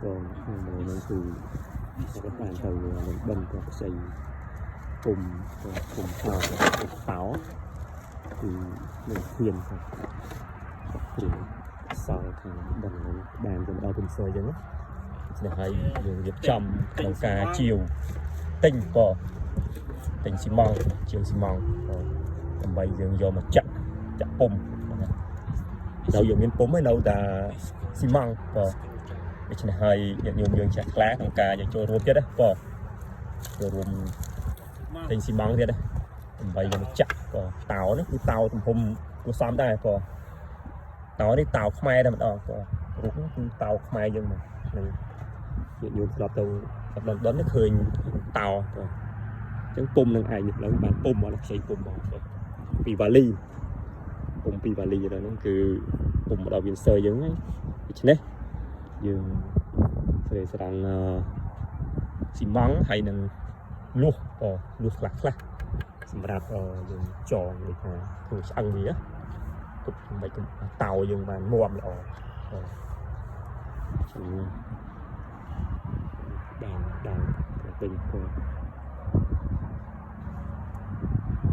ក៏ហ្នឹងគឺគាត់បានទៅលំបិនក៏ខ្ចីពុំក៏ពុំតោតោគឺនឹងហ៊ានគាត់ព្រៀងសល់ខាងបិនហ្នឹងបានទៅដល់ពិនសអញ្ចឹងណាដូច្នេះហើយយើងរៀបចំក្នុងការជាវទិញក៏ទិញស៊ីម៉ង់ជាវស៊ីម៉ង់ក៏ដើម្បីយើងយកមកចាក់ចាក់ពុំណានៅយើងមានពុំហើយនៅតែស៊ីម៉ង់ក៏ ដូច្នេះហើយញាតិញោមយើងចាស់ខ្លាក្នុងការយើងចូលរួមទៀតណាបងចូលរួមទិញស៊ីម៉ង់ទៀតណាដើម្បីយកមកចាក់ក៏តោនេះគឺតោទំហំគួរសមដែរបងតោនេះតោខ្មែរតែម្ដងបងរូបនេះគឺតោខ្មែរយើងមកនឹងញាតិញោមធ្លាប់ទៅដុនដុននេះឃើញតោបងអញ្ចឹងពុំនឹងឯងនេះឡើងបានពុំមកខ្ចីពុំមកបងពីវ៉ាលីពុំពីវ៉ាលីដល់ហ្នឹងគឺពុំមកដល់វិនសឺយើងហ្នឹងដូច្នេះយើង ស្រីស្រាំងអឺស៊ីម៉ង់ហើយនឹងលួសក៏លួសខ្លះខ្លះសម្រាប់អឺយើងចងដូចថាធ្វើឆ្អឹងវាទុកដើម្បីកុំតោយើងបានមាំល្អអឺចឹងបានដល់ទៅវិញក៏